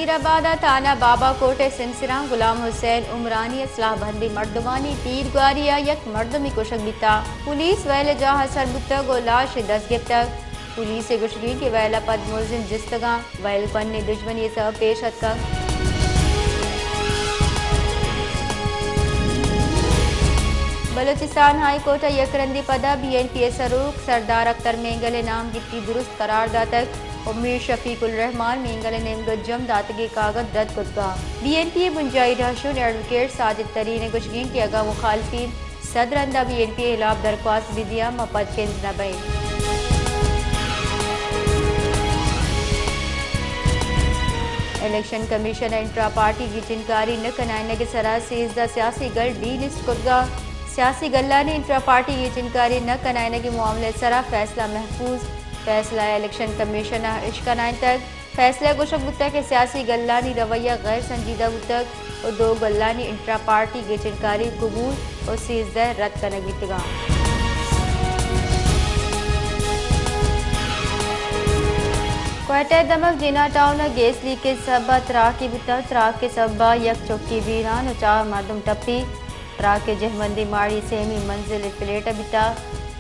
وزیر آباد ء تھانہ بابا کوٹ ء سنسراں غلام حسین عمرانی ء سلاہ بندیں مردمانی تیرگواری ء یک مردمے کشگ بیتگ۔ پولیس ویل ء جاہ ء سر بوتگ ء لاش دست گپتگ۔ پولیس ء گوشگ انت کہ ویل ء پد ملزم جستگاں ویل کنیں دژمنی ء سبب پیش اتکگ۔ بلوچستان ہائی کورٹ ء یک رندے پدا بی این پی ء سروک سردار اختر مینگل ء نام گپتی درست قرار داتگ۔ و میر شفیق الرحمان مینگل ء نیمگ ء جم داتگیں کاگد رد کتگ۔ بی این پی ء بنجاہی رہشون ایڈووکیٹ ساجد ترین ء گوشگ انت کہ اگاں مخالفین صد رندا بی این پی ء ہلاپ درخواست بہ دیاں، ما پد کنز نہ بئیں۔ الیکشن کمیشن ء انٹرا پارٹی گچینکاری نہ کنائینگ ء سرا سیزدہ سیاسی گل ڈی لسٹ کتگ۔ سیاسی گلانی انٹرا پارٹی گچینکاری نہ کنائینگ ء معاملہ ء سرا فیصلہ محفوظ۔ فیصلہ ء الیکشن کمیشن ء اشکنائینتگ۔ فیصلہ ء گوشگ بوتگ کہ سیاسی گلانی رویہ غیر سنجیدہ بوتگ و دو گلانی انٹرا پارٹی گچینکاری قبول و سیزدہ رد کنگ بیتگاں۔ کوئٹہ ء دمگ جینا ٹاؤن ء گیس لیکیج سبب ء تراکے بوتگ۔ تراک ء سبب ء یک چکی بیران و چار مردم ٹپی۔ تراک ء جہمندی ماڑی سیمی منزل ء فلیٹ ء بیتگ۔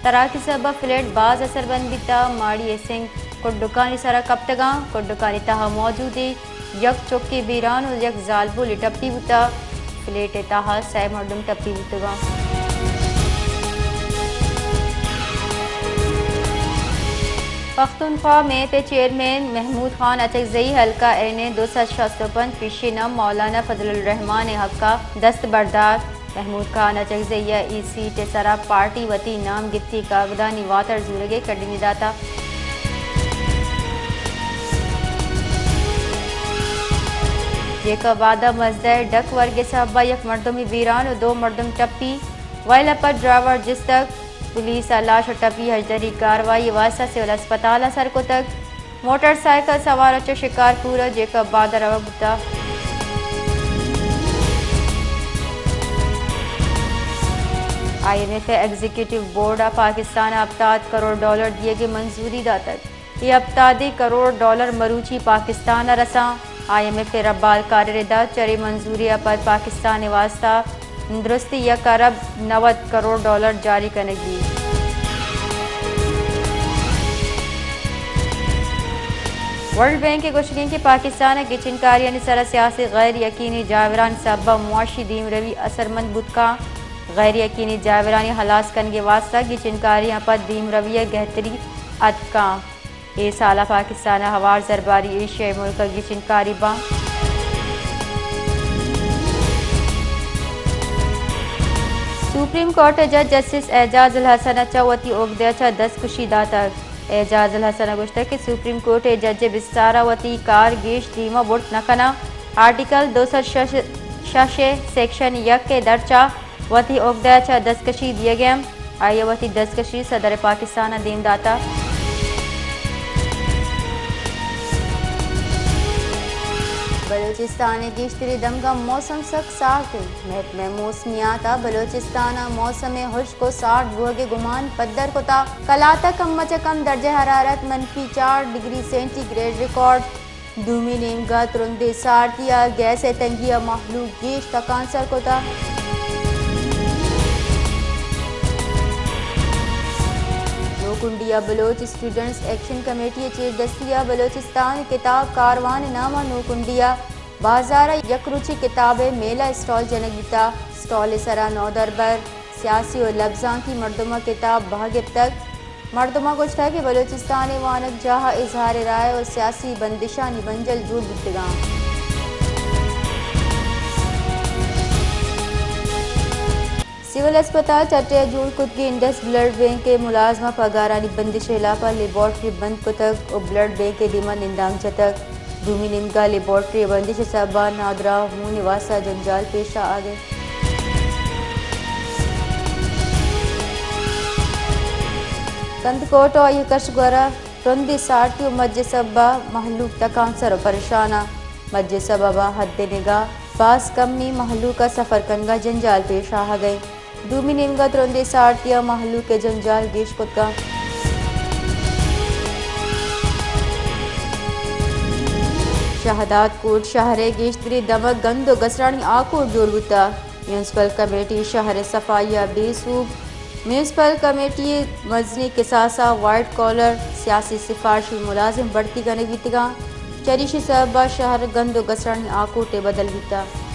تراک ء سبب ء فلیٹ باز اثر بند بیتگ۔ ماڑی ء سنگ کڈکانی سرا کپتگاں۔ کڈکانی تہا موجودیں یک چکے بیران و یک زالبولے ٹپی بوتگ۔ فلیٹ ء تہا سئے مردم ٹپی بوتگاں۔ پختونخوا میپ ء چیئرمین محمود خان اچکزئی حلقہ این اے دو سد شست و پنچ پیشی نام مولانا فضل الرحمان ء حق ء دست بردار۔ محمود خان اچکزئی ء اے سیٹ ء سرا پارٹی وتی نام گپتی کاگدانی واتر زورگ ء کڈنی داتگ۔ جیکب آباد ء مزدہ ء ڈک ورگ ء سبب ء یک مردمے بیران و دو مردم ٹپی، ویل ء پد ڈرائیور جستگ۔ پولیس ء لاش و ٹپی ہژدری کاروائی ء واستہ سول ہسپتال ء سر کتگ۔ موٹر سائیکل سوار ء چہ شکارپور ء جیکب آباد ء روگ بوتگ۔ آئی ایم ایف ء ایگزیکیوٹیو بورڈ ء پاکستان ء ہپتاد کروڑ ڈالر دیگ ء منظوری داتگ۔ اے ہپتادی کروڑ ڈالر مروچی پاکستان ء رساں۔ آئی ایم ایف ء ربال کار ء ردا چرے منظوری ء پد پاکستان ء واستہ درستی یک ارب نود کروڑ ڈالر جاری کنگ بیت۔ ورلڈ بینک ء گوشگ انت کہ پاکستان ء گچینکاریانی سرا سیاسی غیر یقینی جاورانی سبب ء معاشی دیمروی اثرمند بوت کنت۔ غیر یقینی جاورانی ہلاس کنگ ء واستہ گچینکاریاں پد دیمروی ء گہتری اتک کنت۔ اے سال ء پاکستان ء ہوار زرباری ایشیائی ملک ء گچینکاری باں۔ سپریم کورٹ ء جج جسٹس اعجاز الحسن ء چہ وتی عہدہ ء چہ دستکشی داتگ۔ اعجاز الحسن ء گوشتگ کہ سپریم کورٹ ء جج ء بستار ء وتی کار گیش دیما برت نہ کناں۔ آرٹیکل دو سد شش ء سیکشن یک ء درچ ء وتی عہدہ ء چہ دستکشی دیگ ء انت۔ آئی ء وتی دستکشی صدر پاکستان ء دیم داتگ۔ بلوچستان ء گیشتری دمگاں موسم سک سارت انت۔ محکمہ موسمیات ء بلوچستان ء موسم ء ہشک و سارت بوگ ء گمان پدر کتگ۔ کلات ء کم چہ کم درجہ حرارت منفی چار ڈگری سینٹی گریڈ ریکارڈ۔ دومی نیمگا ترندیں سارتی ء گیس ء تنگی ء مہلوک گیش تکانسر کتگ۔ نوکنڈی ء بلوچ اسٹوڈنٹس ایکشن کمیٹی ء چیردستی ء بلوچستان کتاب کاروان ء نام ء نوکنڈی ء بازار ء یک روچی کتاب ء میلہ اسٹال جنگ بیتگ۔ اسٹال ء سرا نودربر، سیاسی و لبزانکی مردماں کتاب بہا گپتگ۔ مردماں گوشتگ کہ بلوچستان ء وانگجاہ ء اظہار رائے و سیاسی بندشانی بنجل جوڑ بوتگاں۔ سول ہسپتال ٹٹے ء جوڑ کتگیں انڈس بلڈ بینک ء ملازماں پگارانی بندش ء ہلاپ ء لیبارٹری بند کتگ و بلڈ بینک ء دیما نندانک جتگ۔ دومی نیمگا لیبارٹری ء بندش ء سبب ء نادراہ ہون ء واستہ جنجال پیش آ آگ ء انت۔ کندکوٹ ء آئی ء کش گورا ترندیں سارتی ء مج ء سبب ء مہلوک تکانسر ء پریشان ء۔ مج ء سبب ء حد ء نگاہ باز کمی مہلوک ء سفر کنگ ء جنجال پیش آہگ ء انت۔ دومی نیمگا ترندیں سارتی ء مہلوک ء جنجال گیش کتگ۔ شہداد کوٹ شہر ءِ گیشتریں دمگ گند ءُ گسرانی آکوٹ جوڑ بوتگ۔ میونسپل کمیٹی شہر ءِ صفائی ءَ بے سوب۔ میونسپل کمیٹی ءِ مزنیں کساس ءَ وائٹ کالر سیاسی سفارشی ملازم بھرتی کنگ بیتگ اَنت۔ چریشی سبب ءَ شہر گند ءُ گسرانی آکوٹ ءَ بدل بیتگ۔